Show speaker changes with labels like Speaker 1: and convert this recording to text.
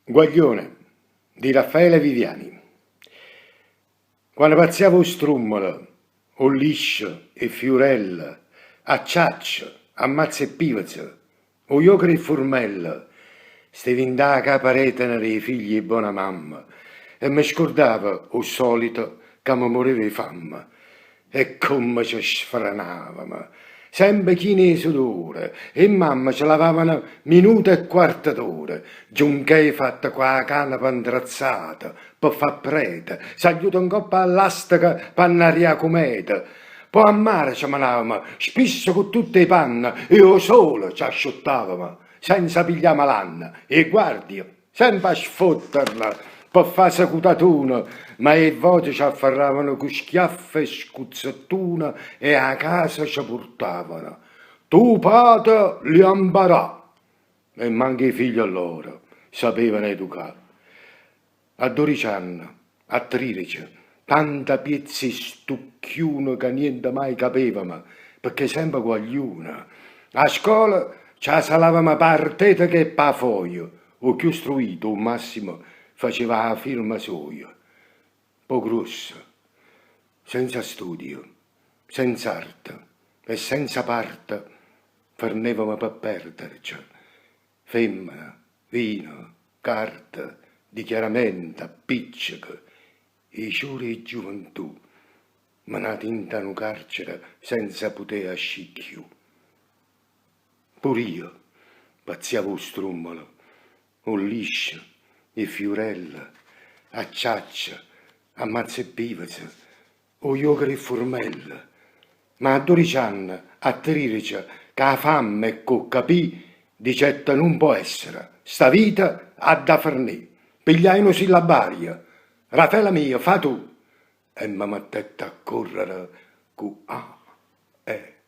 Speaker 1: Guaglione di Raffaele Viviani Quanno pazziava 'o strummolo, 'o liscio, 'e fiurelle, a ciaccia, a mazza e piveze, 'o juoco d' 'e ffurmelle, steva 'int' 'a capa retena d' 'e figlie 'e bona mamma e me scurdava, 'o ssolito, ca me mureva 'e famma. E comme ce sfrenàvemo! Sempe chine 'e sudore, 'e mamme ce lavavano minuto e quarto d'ora, giunchè fatta cu 'a canapa 'ntrezzata pe fà prete, sagliuta 'ncopp' 'a ll'asteca p'annarià cumete. Po' a mare ce menàvemo, spisso cu tutt' 'e panne, e 'o sole ce asciuttàvemo, senza piglià malanne, 'e guardie Sempe a sfotterla pe fà secutatune, ma 'e vvote ce afferravano cu schiaffe e scuzzettune e 'a casa ce purtavano. Tu pate l'hê 'a 'mparà! E manco 'e figlie lloro sapevano educà. A dodice anne, a tridece, tanta piezze 'e stucchiune ca niente mai capevamo, pecché sempe guagliune. A scola ce 'a salavamo p' 'a arteteca e p' 'a foia, 'o cchiù struito, 'o massimo, faceva 'a firma soia. Po' gruosso, senza studio, senz'arte e senza parte, fernevamo pe perderce. Femmena, vino, carte, dichiaramente, appicceche, 'e ciure 'e giuventù, menate 'int'a nu carcere senza putè ascì cchiù. Pur'io pazziavo 'o strummolo, 'o liscio, 'e fiurelle, a ciaccia, a mazza e piveze, 'O juoco d' 'e ffurmelle. Ma a dodice anne, a tridece, cu 'a famma e cu 'o capì, dicette nun po' essere, sta vita ha da fernì. Pigliaje nu sillabario, Rafela mio, fa tu! E me mettette a correre cu A, E.